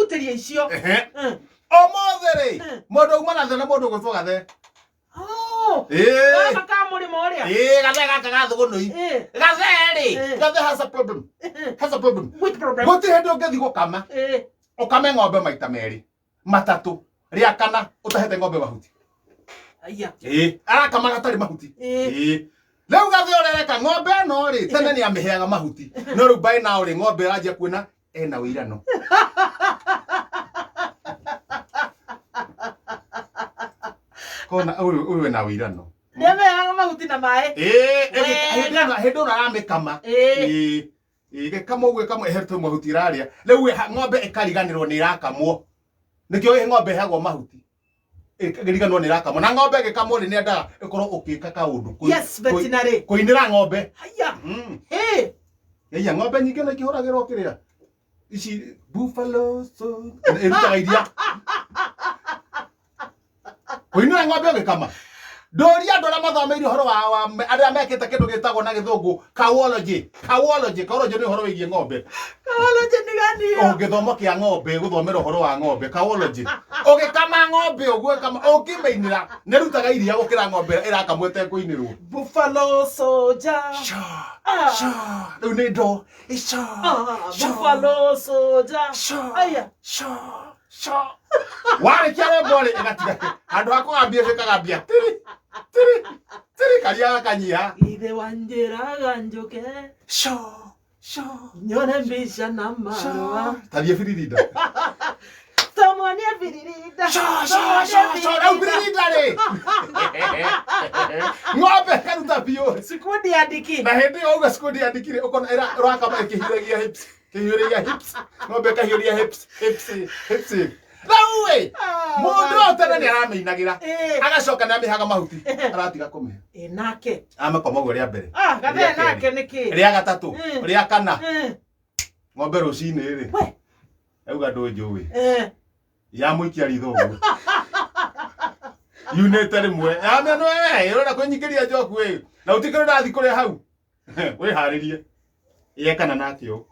Ndĩrutĩria icio. Ehe. Ũmũthĩ rĩ, mũndũ auma gathe na mũndũ ũgwĩtwo gathe. Oh. Ĩĩ. Gaka ka mũrĩmo ũrĩa. Ĩĩ, gathe gaka ga thũgũnũi. Gathe rĩ, gathe has a problem. Has a problem. Which problem? Gũtirĩ hĩndĩ ũngĩthiĩ gũkama. Ũkame ng'ombe maita merĩ, matatũ, rĩa kana ũtahete ng'ombe mahuti. Aya. Ĩĩ, arakama gatarĩ mahuti. Ĩĩ. Rĩu gathe ũrĩa areka ng'ombe ĩno rĩ, tene nĩ amĩheaga mahuti. No rĩu by now rĩ, ng'ombe ĩranjia kuona ena ũirano. Kona ũyũ ũyũ ena ũirano. Nĩameaga mahuti na maĩ. Ĩĩ, hĩndĩ ĩno hĩndĩ ĩno aramĩkama. Ĩĩ. Ĩgĩkama ũguo ĩkamwe ĩhetwo mahuti ĩrarĩa. Rĩu ng'ombe ĩkariganĩrwo nĩ ĩrakamwo. Nĩkĩo ng'ombe ĩheagwo mahuti. Ĩkariganĩrwo nĩ ĩrakamwo. Na ng'ombe ĩgĩkamwo rĩ, nĩendaga ĩkorwo ũkĩka kaũndũ. Yes, veterinary. Kũinĩra ng'ombe. Haya. Hey. Ĩya ng'ombe nyingĩ no ikĩhũragĩrwo kĩrĩa. Ici buffalo so ĩrutaga iria. Kũinĩra ng'ombe ũgĩkama. Ndũria andũ arĩa mathomeire ũhoro wa arĩa mekĩte kĩndũ gĩtagwo na gĩthũngũ cowology. Cowology, cowology nĩ ũhoro wĩgiĩ ng'ombe. Cowology nĩ gani ĩyo? Ũngĩthomo kĩa ng'ombe gũthomera ũhoro wa ng'ombe cowology. Ũgĩkama ng'ombe ũguo ĩkama ũngĩmĩinĩra nĩ ĩrutaga iria gũkĩra ng'ombe ĩrĩa ĩrakamwo ĩtekũinĩrwo. Buffalo soldier. Sha, sha. Rĩu nĩ ndo. Sha, sha. Buffalo soldier. Sha, Aya. sha, sha. Warĩkia rwĩmbo rĩ ĩgatiga handũ ha kũgambia ĩkagambia tiri tiri tiri karia gakanyiha. Ithe wanjĩraga njũke. Sha, sha. Nyone mbica na marũa. Tathiĩ biririnda. Tũmuonie biririnda. Sha, sha, sha, sha. Rĩu biririnda rĩ. Ng'ombe ĩkaruta biũ. Sikundi andiki. Na hĩndĩ ĩyo auga sikundi andiki rĩ, ũkona ĩra ĩrakama ĩkĩhiũragia hips. Kĩhiũrĩria hips. Ng'ombe ĩkahiũria hips, hips, hips. Rĩu ĩ, mũndũ ũyũ tene nĩ aramĩinagĩra. Agacoka nĩ amĩhaga mahuti. Aratiga kũmĩhe. Ĩ nake. Amĩkoma ũguo rĩa mbere. Ah, gathe Rĩa kerĩ. nake nĩkĩ? Rĩa gatatũ, rĩa kana. Ng'ombe rũcinĩ rĩ. We. Auga ndũnjũĩ. Yamũikia ritho ũguo. Yunĩte rĩmwe. Yamĩa nĩ we, ũrenda kwĩnyingĩria njoku ĩ. Na ũtikĩrĩ ũrathiĩ kũrĩa hau. Wĩharĩrie. Yekana nake ũũ.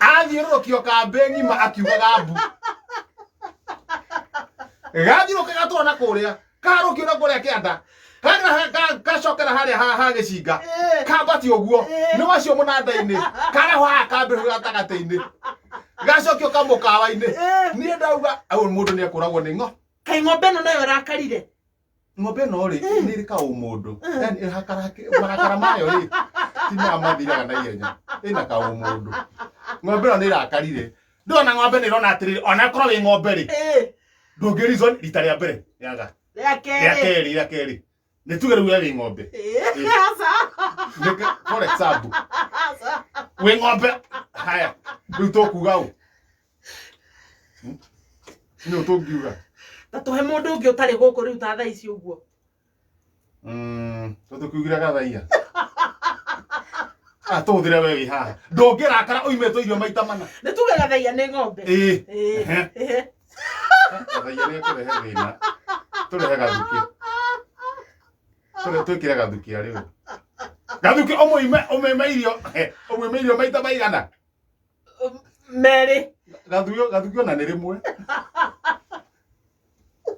Athiũrũrũkio kambĩ ng'ima akiugaga mbu. Gathiũrũrũka gatwara na kũrĩa. Karũkio na kũrĩa kĩanda. Kacokera harĩa ha gĩcinga. Kambati ũguo. Nĩ wacio mũnanda-inĩ. Karehwo haha kambĩ gatagatĩ-inĩ. Gacokio kamũkawa-inĩ. Niĩ ndauga au mũndũ nĩ ekũragwo nĩ ng'o. Kaĩ ng'ombe ĩno nayo ĩrakarire. Ng'ombe ĩno rĩ, nĩ ĩrĩ kaũmũndũ. Yaani ĩrakara marakara mayo rĩ, ti maya mathiraga na ihenya. Ĩna kaũmũndũ. Ng'ombe ĩno nĩ ĩrakarire. Ndĩrona ng'ombe nĩ ĩrona atĩrĩrĩ, ona korwo wĩ ng'ombe rĩ, ndũngĩ reason rita rĩa mbere rĩaga. Rĩa kerĩ. Rĩa kerĩ, rĩa kerĩ. Nĩ tuge rĩu we wĩ ng'ombe. Aca. For example, wĩ ng'ombe. Haya, rĩu tũkuga ũ? Nĩ ũ tũngiuga? Ta tũhe mũndũ ũngĩ ũtarĩ gũkũ rĩu ta thaa ici ũguo. Tũtũkiugire gathaiya. Ah, tũhũthĩre we wĩ haha. Ndũngĩrakara ũimĩtwo irio maita mana. Nĩ tuge gathaiya nĩ ng'ombe. Ĩĩ. Ĩĩ. Ehe. Gathaiya nĩ ekũrehe thĩna. Tũrehe gathuki. Tũre twĩkĩre gathuki arĩ ũ. Gathuki ũmũime ũmũime irio. Ũmũime irio maita maigana. Merĩ. Gathuki gathuki ona nĩ rĩmwe.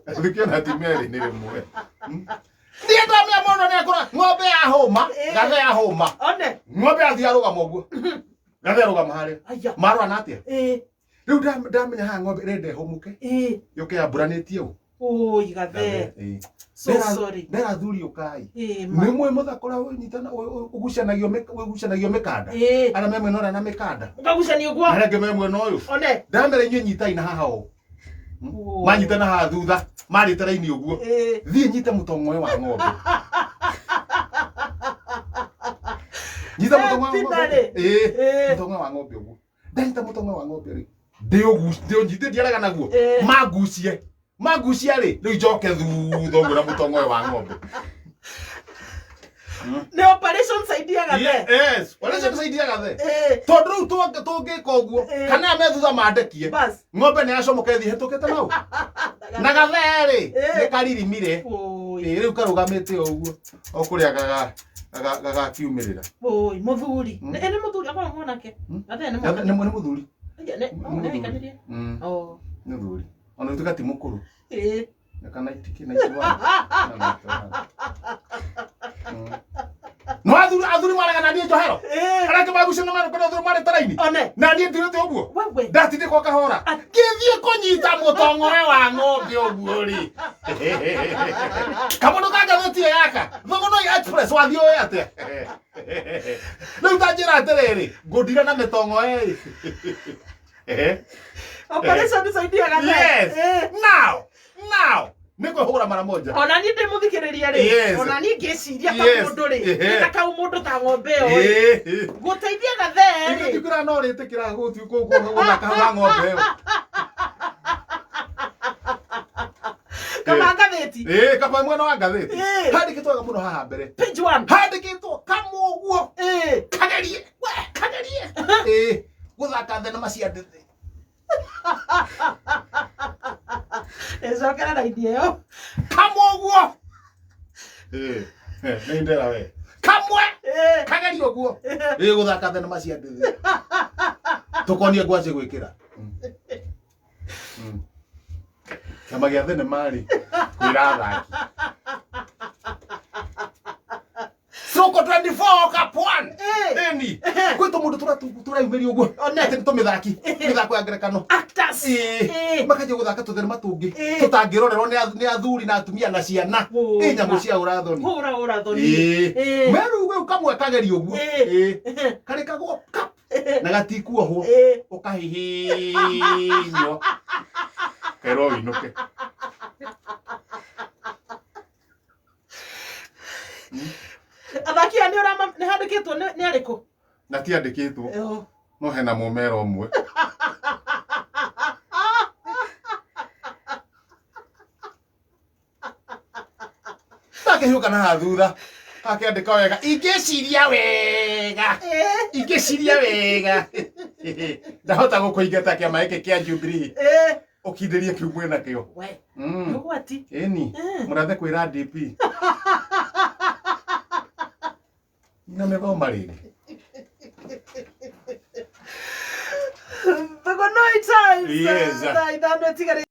Gathuki ona ti merĩ nĩ rĩmwe. Niĩ ndamenya mũndũ nĩ akũra ng'ombe ya hũma, gathe ya hũma. One. Ng'ombe yathiĩ arũgama ũguo. Gathe arũgama harĩa. Aya. Marora na atĩa? Ĩĩ. Rĩu ndamenya haha ng'ombe ĩrenda ĩhũmũke. Ĩĩ. Yũke yambũranĩtie ũ. Oi gathe. Ĩĩ. So sorry. Ndera athuri ũkai. Ĩĩ ma. Nĩ mwĩ mũthako ũrĩa ũnyitana ũgucanagia ũgucanagia mĩkanda. Ĩĩ. Arĩa me mwena ũrĩa na mĩkanda. Ũkagucania ũguo. Arĩa angĩ me mwena ũyũ. One. Ndamera inyuĩ nyitai na haha ũũ. Manyita na haha thutha. Marĩte raini ũguo. Ĩĩ. Thiĩ nyite mũtong'oe wa ng'ombe. Nyita mũtong'oe wa ng'ombe. Ĩĩ. Mũtong'oe wa ng'ombe ũguo. Ndanyita mũtong'oe wa ng'ombe rĩ. Ndĩũnyite ndiaraga naguo. Mangucie. Mangucia rĩ, rĩu njoke thutha ũguo na mũtong'oe wa ng'ombe. Nĩ operation saidia gathe. Yes, operation saidia gathe. Tondũ rĩu tũngĩka ũguo, kana aya me thutha mandekie. Ng'ombe nĩ yacomoka ĩthiĩ ĩhĩtũkĩte nau. Na gathe rĩ, nĩ karirimire. Ĩĩ, rĩu karũgamĩte o ũguo, o kũrĩa gagakiumĩrĩra. Oi, mũthuri. Nĩ mũthuri akorwo mwanake. Gathe nĩ mwanake. Nĩ mũthuri. Nĩ wĩikanirie? Oh. Nĩ thuri ona gũtuĩka ti mũkũrũ. Mĩaka 90 91 na 91. No athuri athuri maraga na niĩ njohero. Arĩa angĩ magucio na marĩ athuri marĩ taraini. One. Na niĩ ndirĩte ũguo. Wewe. Ndatindĩkwo kahora. Ngĩthiĩ kũnyita mũtong'ore wa ng'ombe ũguo rĩ. Kamũndũ ka ngathĩti ĩyo yaka. Thogonoi Express wathiĩ ũĩ atĩa? Rĩu ta njĩra atĩrĩrĩ, ngũndira na mĩtong'oe ĩ. Operation saidia gathe. Yes. Now, now, nĩ kwĩhũra mara moja. Ona niĩ ndĩ mũthikĩrĩria rĩ. Yes. Ona niĩ ngĩciria ta Yes. mũndũ rĩ. Ehe. Nĩ ta kau mũndũ ta ng'ombe ĩyo rĩ. Ĩĩ. Gũteithia gathe Ithuĩ rĩ. ndikwĩra no rĩtĩkĩra gũthaka wa ng'ombe ĩyo. Kama ngathĩti. Ĩĩ, kaba mwena wa ngathĩti. Ĩĩ. Handĩkĩtwo wega mũno haha mbere. Page 1. Handĩkĩtwo kamwe ũguo. Ĩĩ. Kagerie. Kagerie. Ĩĩ, gũthaka thenema cia ndĩthĩ. Ĩcokera raini ĩyo. Kamwe ũguo. Ĩĩ, nĩ ndera we. Kamwe. Ĩĩ. Kagerie ũguo. Ĩĩ, gũthaka thenema cia ndĩthĩ. Tũkonie ngwacĩ gwĩkĩra. Kĩama gĩa thenema rĩ, kwĩra athaki. Soko 24 Cup 1. Ĩĩ. Ĩni. Kwĩ tũmũndũ tũreyumĩria ũguo. One. Atĩ nĩ tũmĩthaki. Mĩthako ya ngerekano. Actors. Ĩĩ. Ĩĩ. Makanjia gũthaka tũthenema tũngĩ. Ĩĩ. Tũtangĩrorerwo nĩ athuri na atumia na ciana. Ũma. Ĩ nyamũ cia ũrathoni. Hũra ũrathoni. Ĩĩ. Ĩĩ. Meru rĩu kamwe kageria ũguo. Ĩĩ. Ĩĩ. Karĩ kagwo kap. Na gatikuohwo. Ĩĩ. Ũkahihinywo. Kerwo wĩinũke. Athaki aya nĩ ũrama nĩ handĩkĩtwo nĩ arĩkũ? Na tiandĩkĩtwo. Ĩyo. No hena mũmera ũmwe. Ndakĩhiũka na haha thutha. Akĩandĩka wega. Ingĩciria wega. Ĩĩ. Ingĩciria wega. Ndahota gũkũingata kĩama gĩkĩ kĩa Jubilee. Ĩĩ. Ũkindĩrie kĩu mwĩna kĩo. We. Nĩ ũgwati. Ĩni. Mũrathe kwĩra DP. Na mĩthoma rĩngĩ. Thogonoi Times. Yes. Thaa 5 itigarĩte.